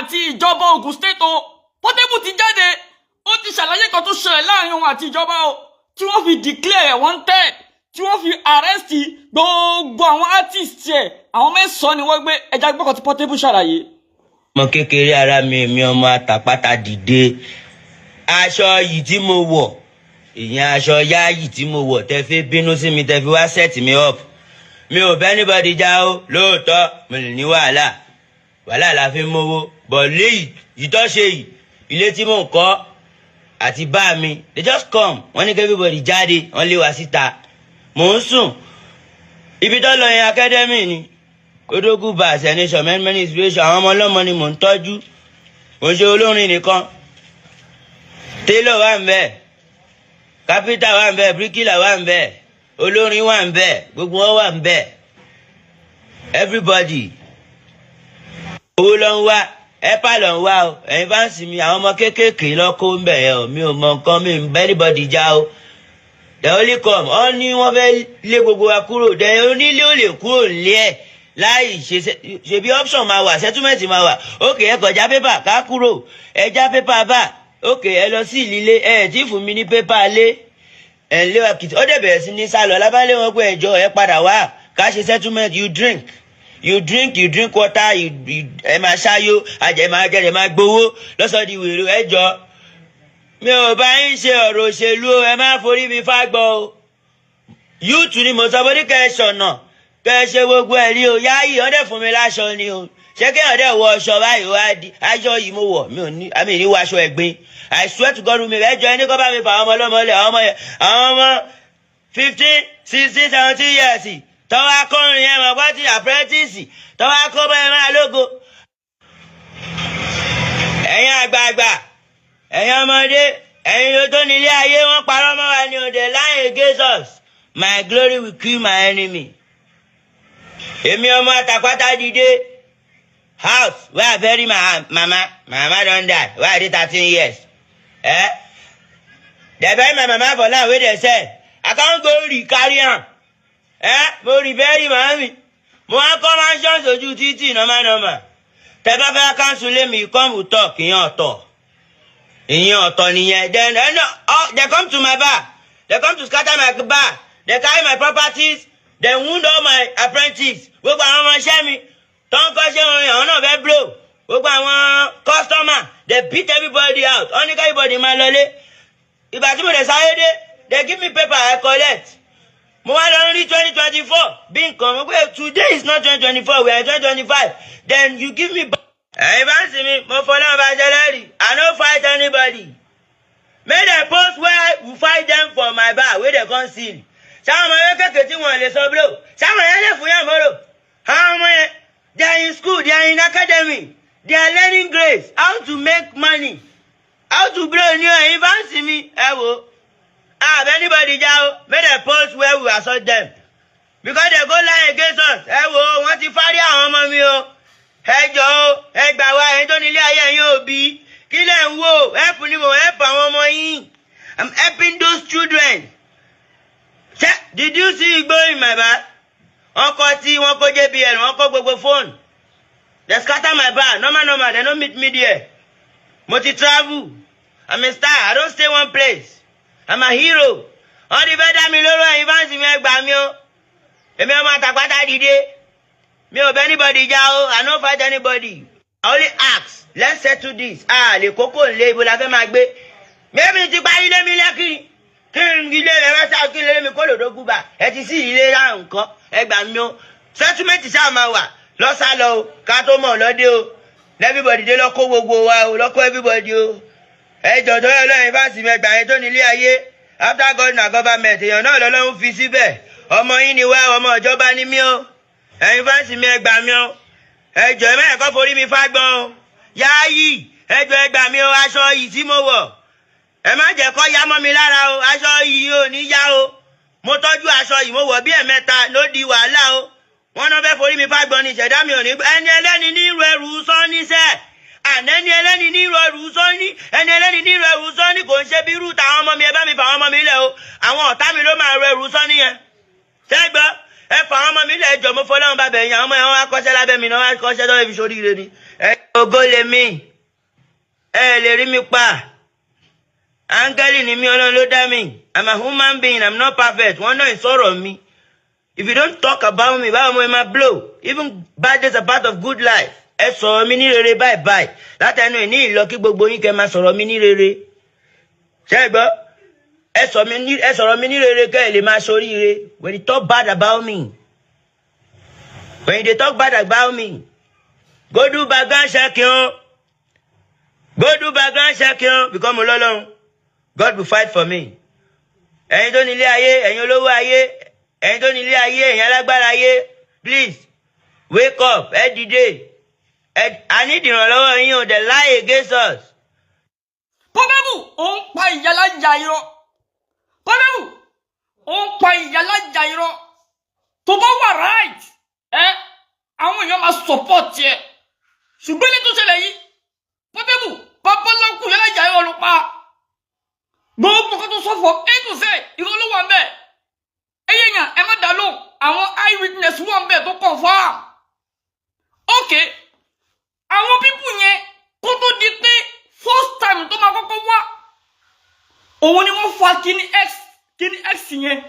àti ìjọba Ogun State o. Portable ti jáde, ó ti ṣàlàyé kan tó ṣẹlẹ̀ láàrin òun àti ìjọba o, tí wọ́n fi declare ẹ̀ wanted, tí wọ́n fi arrest gbogbo àwọn artist ẹ̀. Àwọn mẹ́sàn-án ni wọ́n gbé. Ẹja gbọ́kàn tí Portable ṣàlàyé. Ọmọ kékeré ara mi, èmi ọmọ àtàpátá dìde. Aṣọ yìí tí mo wọ̀, ìyẹn aṣọ yáàyì tí mo wọ̀, tẹ́ fi bínú sí mi, tẹ́ fi wá set mi up. Mi ò bẹ́ anybody já o. Lóòótọ́ mo lè ní wàhálà, wàhálà la fi ń mówó bọ̀. Léyìí ìtọ́ṣe yìí, ilé tí mò ń kọ́ àti bá mi, they just come, wọ́n ní kí everybody jáde, wọ́n lé wa síta. Mò ń sùn ibi tó lọ yẹn, academy ni Odogun Bass Nation, many many inspiration. Àwọn ọmọ ọlọ́mọ ni mò ń tọ́jú, mò ń ṣe olórin nìkan. Tailor wà ń bẹ̀, kápítà wà ń bẹ̀, bíríkìlà wà ń bẹ̀, olórin wà ń bẹ̀, gbogbo wọn wà ń bẹ̀, everybody. Owó ló ń wá, ẹ̀pà ló ń wá o. Ẹ̀yin fans mi, àwọn ọmọ kéékèèké lọ́kọ́ ń bẹ̀ yẹn o. Mi ò mọ nǹkan, mi ń bẹ́ anybody já o. They only come, wọ́n ní wọ́n fẹ́ lé gbogbo wa kúrò. Then onílé ò lè kúrò nílé ẹ̀ láì ṣe. Ṣebí option máa wà, settlement máa wà. Okay, ẹ kọjá pépà ká kúrò, ẹ já pépà bá. Okay, ẹ lọ sí ìlílé, ẹ tí fún mi ní pépà lé ẹ ń lé wa kìtì. Ó dẹ̀ bẹ̀rẹ̀ sí ní sálọ lábálẹ̀ wọn pé ẹjọ́ ẹ padà wá ká ṣe settlement. You drink, you drink, you drink water, you ẹ máa ṣáyó, àjẹ máa jẹ, ẹ máa gbowó lọ́sọ̀ọ́ di wèrè. Ẹjọ́, mi ò bá yín ṣe ọ̀rọ̀ òṣèlú o. Ẹ má forí mi fágbọ́ o. Youth ni mo sọ bó ní kẹ́ ẹ ṣọ̀nà, kẹ́ ẹ ṣe gbogbo ẹ̀ rí o. Yáàyè ọ̀dẹ̀ fún mi láṣọ ni o. Ṣé kéèyàn dẹ̀ wọ aṣọ báyìí wá di aṣọ yìí mo wọ̀? Mi ò ní àmì ní wọ aṣọ ẹ̀gbin. I swear to God, mi ẹjọ́ ẹni kọ́ bá mi fà àwọn ọmọ ọlọ́mọ lẹ̀, àwọn ọmọ yẹn, àwọn ọmọ 15, 16, 17 years tọ́wọ́ akọrin yẹn mọ̀ pé ti apprentice tọ́wọ́ akọ́ bọ́ ẹ máa lógo. Ẹ̀yin àgbààgbà, ẹ̀yin ọmọdé, ẹ̀yin tó nílé ayé, wọ́n parọ́ mọ́ wa ní òde. Lie against us, my glory will kill my enemy. Èmi ọmọ àtàpátá dìde, house where I bury my mama. My mama don die wey I dey 13 years. Eh, they bury my mama for land wey dey sell. I come go re carry am. Eh, mo re bury màmá. Mo wá kọ́ mansion sójú títì. Normal normal, tẹ bá fẹ́ cancel lé mi, come, we talk. Ìyẹn ọ̀tọ̀, ìyẹn ọ̀tọ̀ nìyẹn. Then oh, they come to my bar, they come to scatter my bar, they carry my properties, they wound all my apprentices. Gbogbo àwọn ọmọọṣẹ́ mi tó ń kọ́ṣẹ́ orin, àwọn náà fẹ́ blow. Gbogbo àwọn customer, they beat everybody out. Wọ́n ní everybody máa lọlé. Ìgbà tí mo dẹ̀ sáré dé, they give me paper, I collect. Mo wá lọ rí 2024 bí nǹkan mo pé today is not 2024, we are in 2025. Then you give me. Ẹ̀yin bá ń sinmi, mo fọlọ́run bá ṣẹlẹ̀ rí. I no fight anybody. Make dem post where we fight them for my bar wey dem come seal. Sáwọn ọmọ yẹn kékeré tí wọn lè sọ blow, sáwọn yẹn lè fún yàn mọ́rò. Àwọn ọmọ yẹn, they are in school, they are in academy, they are learning grace, how to make money, how to blow ní. Ẹ̀yin bá ń sinmi, ẹ wò ah, anybody já o. Make dem post where we assault them, because they go lie against us. Ẹ wò, wọ́n ti fárí àwọn ọmọ mi o. Ẹ jọ o, ẹ gbà wá. Ẹ̀yin tó nílé ayé, ẹ̀yin òbí, kí lẹ̀ ń wò? Help ni mo help àwọn ọmọ yín. I'm helping those children. Ṣé did you see igbó in my bar? Wọ́n kọ́ tí wọ́n kó JBL, wọ́n kó gbogbo phone. They scatter my bar. Normal normal, they no meet me there. Mo ti travel. I'm a star. I don't stay one place. I'm a hero. Wọ́n ti fẹ́ dá mi lóró. Ẹ̀yin fans mi, ẹ gbà mí o. Èmi ọmọ àtàpátá dìde, mi ò bẹ́ anybody já o. I no fight anybody. I only ask, let's settle this. Ah, lè kókó nílé, ibo la fẹ́ máa gbé? Mẹ́mi ti parí ilé mi lẹ́kì, kí n ilé rẹ̀ rẹ́ sáà, kí ilé mi kó lòdó gúbà. Ẹ ti sí ilé rà nǹkan, ẹ gbà mí o. Settlement ṣáà máa wà lọ́sà lọ o. Ká tó mọ̀ lọ́dẹ o, everybody dé lọ́kọ́ gbogbo wa o, lọ́kọ́ everybody o. Ẹ jọ̀dọ̀ ẹ lọ́yìn bá sì mẹ́gbà yẹn tó nílé ayé. After God na government. Èèyàn náà lọ́lọ́run fi síbẹ̀. Ọmọ yín ni wá, ọmọ ìjọba ni mí o. Ẹ̀yin fans mi, ẹ gbà mí o. Ẹ jọ̀ọ́, ẹ má ẹ̀kọ́ forí mi fágbọ́n o. Yáàyì, ẹ jọ̀ọ́, ẹ gbà mí o. Aṣọ yìí tí mo wọ̀, ẹ má jẹ́ kó yá mọ́ mi lára o. Aṣọ yìí ò ní yá o. Mo tọ́jú aṣọ yìí, mo wọ̀ bí ẹ̀mẹ́ta ló di wàhálà o. Wọ́n náà fẹ́ forí mi fágbọ́n ní ìṣẹ̀dá mi ò ní. Ẹni ẹlẹ́ni ní irú ẹrù sọ́níṣẹ́ ànẹ́ni ẹlẹ́ni ní irú ẹrù sọ́ní, ẹni ẹlẹ́ni ní irú ẹrù sọ́ní. Kò ń ṣe bí irú tàwọn ọmọ mi. Ẹ bá mi fà àwọn ọmọ mi lẹ̀ o. Àwọn ọ̀tá mi ló máa ru ẹrù sọ́ní yẹn. Ṣẹ́gbọ́ Ẹ fà àwọn ọmọ mi lẹ́jọ́, mo fọlọ́run bàbẹ̀ yẹn. Àwọn ọmọ yẹn wọ́n wá kọ́ṣẹ́ lábẹ́ mi náà, wọ́n wá kọ́ṣẹ́ tó fi ṣoríire ni. Ẹ ògo lè mi, ẹ lè rí mi pa. Áńgẹ́lì ni mí, Ọlọ́run ló dá mi. I'm a human being, I'm not perfect. Wọ́n náà sọ̀rọ̀ mi. If you don't talk about me, báwo mo máa blow? Even bad days are part of good life. Ẹ sọ̀rọ̀ mi ní rere báyìí báyìí. Látẹnu ẹ̀ ní ìlọ kí gbogbo yín kẹ́ máa sọ̀rọ̀ mi ní rere. Ṣé ẹ gbọ́? Ẹ sọ̀rọ̀ mi ní rere kẹ́ ẹ lè máa ṣoríire. When you talk bad about me, when you dey talk bad about me, go do background checking o. Go do background checking o, because mo lọ́lọ́run. God will fight for me. Ẹ̀yin tó ní ilé ayé, ẹ̀yin olówó ayé, ẹ̀yin tó ní ilé ayé, ẹ̀yin alágbára ayé, please wake up, ẹ dìde. Ẹ a ní ìdìrànlọ́wọ́ yín o, they lie against us. Portable, ó ń pa ìyálàjà irọ́. Portable, ó ń pa ìyálàjà irọ́. Tó bá wà right, ẹ àwọn èèyàn máa support ẹ, ṣùgbọ́n ilé tó ṣẹlẹ̀ yìí, Portable, babaláku ìyálàjà irọ́ ló pa. Gbogbo nǹkan tó sọ fọ A to Z, irọ́ ló wà ń bẹ̀. Ẹyẹ yàn, ẹ má dá lóhùn. Àwọn eye witness wà ń bẹ̀ tó confirm. Ok, àwọn people yẹn, kó tó di pé first time tó máa kọ́kọ́ wá, òun ni wọ́n fa kíní x, kíní x yẹn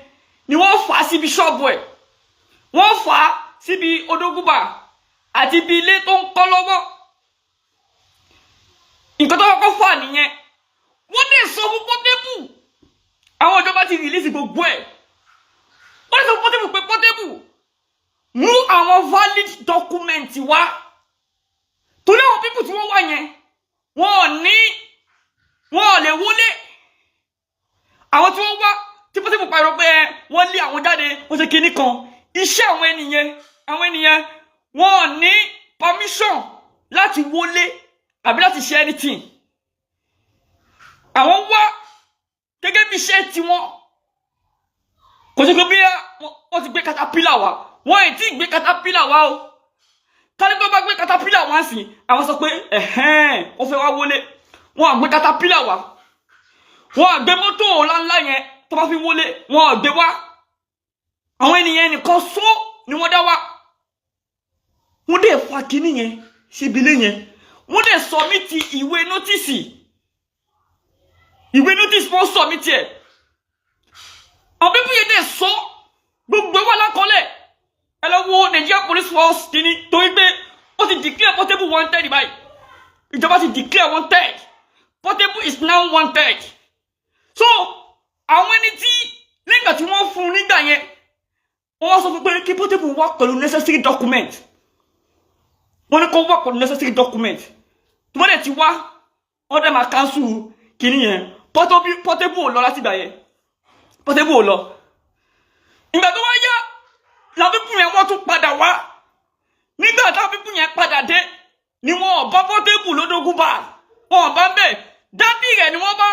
ni wọ́n fà á síbi ṣọ́ọ̀bù ẹ̀, wọ́n fà á síbi odógúbà àti ibi ilé tó ń kọ́ lọ́wọ́. Nǹkan tó kọ́kọ́ fà nìyẹn. Wọ́n dẹ̀ sọ fún Portable, àwọn ìjọba ti release gbogbo ẹ̀, wọ́n dẹ̀ sọ fún Portable pé Portable, mú àwọn valid document wá, torí àwọn people tí wọ́n wá yẹn, wọn ò ní, wọn ò lè wọlé. Àwọn tí wọ́n wá tí Portable pariwo pé ẹ wọ́n lé àwọn jáde, wọ́n ṣe kinní kan, iṣẹ́ àwọn ènìyàn, àwọn ènìyàn wọn ò ní permission láti wọlé àbí láti ṣe anything. Àwọn wá gẹ́gẹ́ bí iṣẹ́ tiwọn. Kò sí pé bí wọ́n ti gbé caterpillar wá, wọ́n ì tí ì gbé caterpillar wá o. Kárí tó bá gbé caterpillar wá sí, àwọn sọ pé ẹ̀hẹ́n, wọ́n fẹ́ wá wọlé. Wọ́n á gbé caterpillar wá, wọ́n á gbé mọ́tò ńláńlá yẹn tó bá fi wọlé, wọ́n á gbé wá. Àwọn ènìyàn nìkan só ni wọ́n dá wá. Wọ́n dẹ̀ fa kinní yẹn síbi ilé yẹn, wọ́n dẹ̀ submit ìwé notice, ìwé notice wọ́n submit ẹ̀. Àwọn people yẹn dẹ̀ sọ gbogbo ẹ̀ wà lákọọ́lẹ̀. Ẹ lọ wo Nigeria Police Force kìíní, torí pé ó ti declare Portable wanted báyìí. Ìjọba ti declare wanted. Portable is now wanted. So àwọn ẹni tí nígbà tí wọ́n fún un nígbà yẹn, wọ́n wá sọ fún pé kí Portable wá pẹ̀lú necessary document. Wọ́n ní kó wá pẹ̀lú necessary document. Tó bá dẹ̀ ti wá, wọ́n dẹ̀ máa cancel kìíní yẹn. Portable ò lọ láti ìgbà yẹn. Portable ò lọ. Ìgbà tó wá yá làwọn people yẹn, wọ́n tún padà wá. Nígbà táwọn people yẹn padà dé ni wọn ò bá Portable lódógún bá, wọn ò bá ń bẹ̀. Daddy rẹ̀ ni wọ́n bá,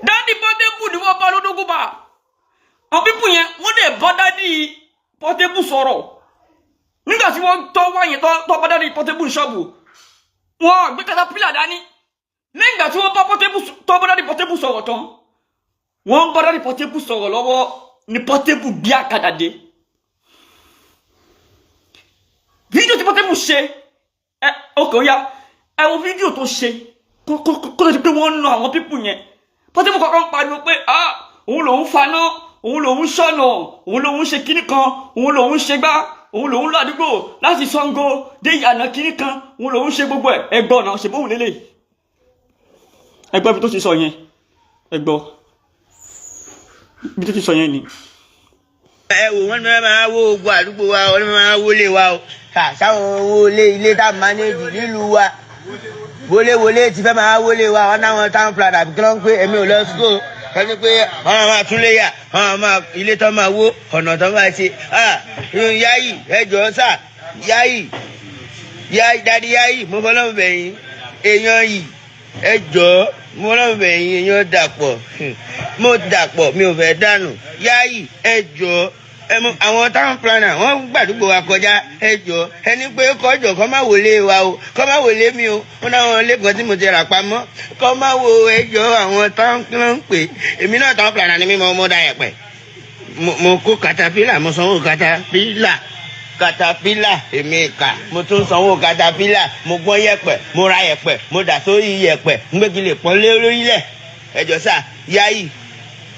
daddy Portable ni wọ́n bá lódógún bá. Àwọn people yẹn, wọ́n dẹ̀ bá daddy Portable sọ̀rọ̀. Nígbà tí wọ́n tọ́ wá yẹn, tọ́ bá daddy Portable ṣọ́ọ̀bù, wọ́n gbé caterpillar dání. Lẹ́yìn ìgbà tí wọ́n bá Portable, tọ́ bá daddy Portable sọ̀rọ̀ tán, wọ́n bá daddy Portable sọ̀rọ̀ lọ́wọ́ ni Portable gbé àkàdà dé. Fídíò tí Portable ṣe ẹ, ọkọ̀ ya, ẹ wo fídíò tó ṣe kó tó di pé wọ́n na àwọn people yẹn. Portable kọ́kọ́ ń pariwo pé ah, òun lòún faná, òun lòún ṣọ̀nà, òun lòún ṣe kíní kan, òun lòún ṣe gbá, òun lòún lọ àdúgbò láti Ṣàngó dé ìyànà kíní kan, òun lòún ṣe gbogbo ẹ̀. Ẹ gbọ́ náà, ṣe bóun lélẹ̀. Ẹ gbọ́ ibi tó ti sọ yẹn, ẹ gbọ́ ibi tó ti sọ yẹn ni. Ẹ wò wọ́n ní máa wó ogun àdúgbò wa, wọ́n ní máa wọlé wa o. Kà sáwọn owó ilé, ilé tá a manage nílùú wa, wọléwọlé ti fẹ́ máa wọlé wa. Wọn náwọn town plan àbí kí ló ń pè, èmi ò lọ school. Wọ́n ní pé wọ́n máa tún lé yà, wọ́n máa ilé tó máa wó, ọ̀nà tó máa ṣe. Yáyì, ẹ jọ̀ọ́ sà, yáyì, yáyì, daddy yáyì, mo fọlọ́run bẹ̀yìn, èèyàn yìí, ẹ jọ̀ọ́, mo fọlọ́run bẹ̀yìn, èèyàn dàpọ̀, mo dàpọ̀, mi ò fẹ́ dànù. Yáyì, ẹ jọ̀ọ́, ẹ mọ àwọn town planner, wọ́n gbàdúgbò wa kọjá. Ẹ jọ̀ọ́, ẹni pé kọjọ kọ́ má wọlé wa o, kọ́ má wọlé mi o. Wọ́n náà lẹ́kọ̀ọ́ tí mo ti rà pamọ́, kọ́ má wo. Ẹ jọ̀ọ́, àwọn town plan pè èmi náà, town planner ni mí, mo dá yẹpẹ̀. Mo kó katapila, mo sanwó katapila, katapila. Èmi kà, mo tún sanwó katapila. Mo gbọ́n yẹ̀pẹ̀, mo ra yẹ̀pẹ̀, mo dà sórí yẹ̀pẹ̀, ń gbégi lè pọ́n lé lórílẹ̀. Ẹ jọ̀ọ́ sà, Yayi,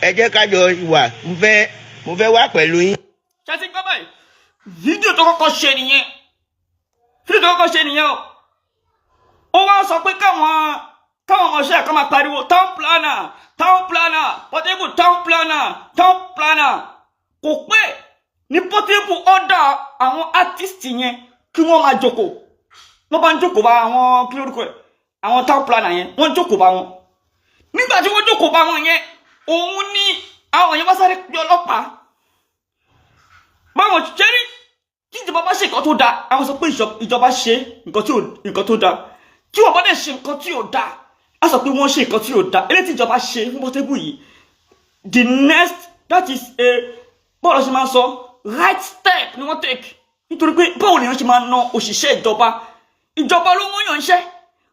ẹ jẹ́ ká jọ wà. Mo fẹ́ wá pẹ̀lú yín. Ṣe ti gbọ́ báyìí? Fídíò tó kọ́kọ́ ṣe nìyẹn, fídíò tó kọ́kọ́ ṣe nìyẹn o. Ó wá sọ pé káwọn ọmọọṣẹ́ kan máa pariwo "town planner, town planner, Portable, town planner, town planner". Kò pé ní Portable order àwọn artist yẹn kí wọ́n máa jókòó. Wọ́n bá ń jókòó bá àwọn, kí lórúkọ ẹ̀, àwọn town planner yẹn, wọ́n jókòó bá wọn. Nígbà tí wọ́n jókòó bá wọn yẹn, òun ní àwọn yẹn bá sáré pe ọlọ́pàá. Báwọn ṣe rí, tí ìjọba bá ṣe nǹkan tó dáa, àwọn sọ pé ìjọba ṣe nǹkan tó dáa. Tí wọ́n bá dẹ̀ ṣe nǹkan tí ò dáa, á sọ pé wọ́n ṣe nǹkan tí ò dáa. Eléyìí tí ìjọba ṣe fún Portable yìí, the next, that is a, bọ́ọ̀lù ṣe máa ń sọ, right step ni wọ́n take, nítorí pé báwo ni wọ́n ṣe máa ná òṣìṣẹ́ ìjọba? Ìjọba ló wọ́n yàn ń ṣẹ́.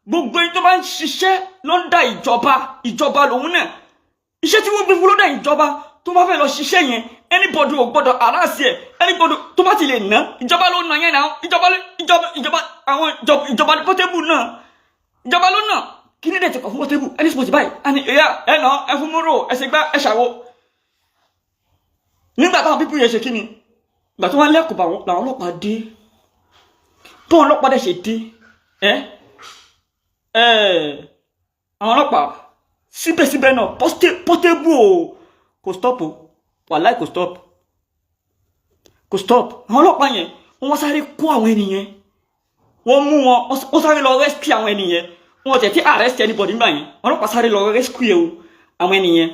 Gbogbo ẹni tó bá ń ṣiṣẹ́ ló ń dá ìjọba, ìjọba lòun náà. Iṣẹ́ tí wọ́n gbé fún ló dá ìjọba. Tó bá fẹ́ lọ ṣiṣẹ́ yẹn, anybody ò gbọ́dọ̀ harass ẹ̀. Anybody tó bá ti lè ná ìjọba ló ná yẹn náà. Ìjọba ìjọba ìjọba àwọn ìjọba ní Portable náà, ìjọba ló ná. Kí ní dẹ̀ ti kọ̀ fún Portable? Any sport báyìí a ní ẹ̀yà ẹ̀ nà ẹ̀ fún mọ́rò, ẹ̀ ṣe gbá, ẹ̀ ṣàwo. Nígbà táwọn people yẹn ṣe kí ni, ìgbà tó wọ́n lẹ́kọ̀ọ́ làwọn ọlọ́pàá dé. Bọ́n ọlọ́pàá dẹ̀ ṣe dé, ẹ́ ẹ́ àwọn ọlọ́pàá, síbẹ̀síbẹ̀ náà Portable o, kò stop o. Wàláì, kò stop, kò stop. Àwọn ọlọ́pàá yẹn, wọ́n wá sáré kó àwọn ènìyàn, wọ́n mú wọn, wọ́n sáré lọ rescue àwọn ènìyàn. Wọ́n tẹ̀ tí arrest anybody nígbà yẹn. Ọlọ́pàá sáré lọ rescue o àwọn ènìyàn.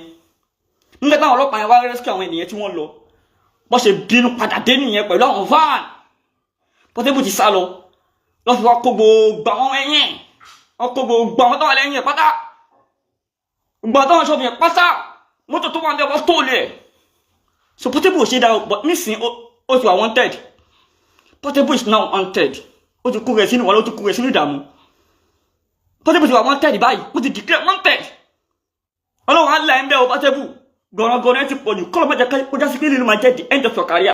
Nígbà táwọn ọlọ́pàá yẹn wá rescue àwọn ènìyàn tí wọ́n lọ, bọ́n ṣe bínú padà dé nìyẹn pẹ̀lú àwọn van. Portable ti sá lọ, lọ́ fi wá kó gbogbo àwọn ẹ̀yìn, wọ́n kó gbogbo àwọn tó wà lẹ́yìn ẹ̀ pátá, gbogbo àwọn tó wà ṣọ́ọ̀bù yẹn pátá, mọ́tò tó wà ń bẹ, wọ́n tó lẹ̀. So Portable ò ṣe dáa, but nísìnyí ó ti wà wanted. Portable is now wanted. Ó ti kú rẹ̀ sínú wàhálà, ó ti kú rẹ̀ sínú ìdààmú. Portable ti wà wanted báyìí, ó ti declare wanted. Ọlọ́run á là ń bẹ́ ọ, Portable. Gọ̀rọ̀gọ̀rọ̀ ẹ ti pọ̀ jù. Kọ́lọ́ mọ́jà kó jásí pé lílu máa jẹ́ the end of your career.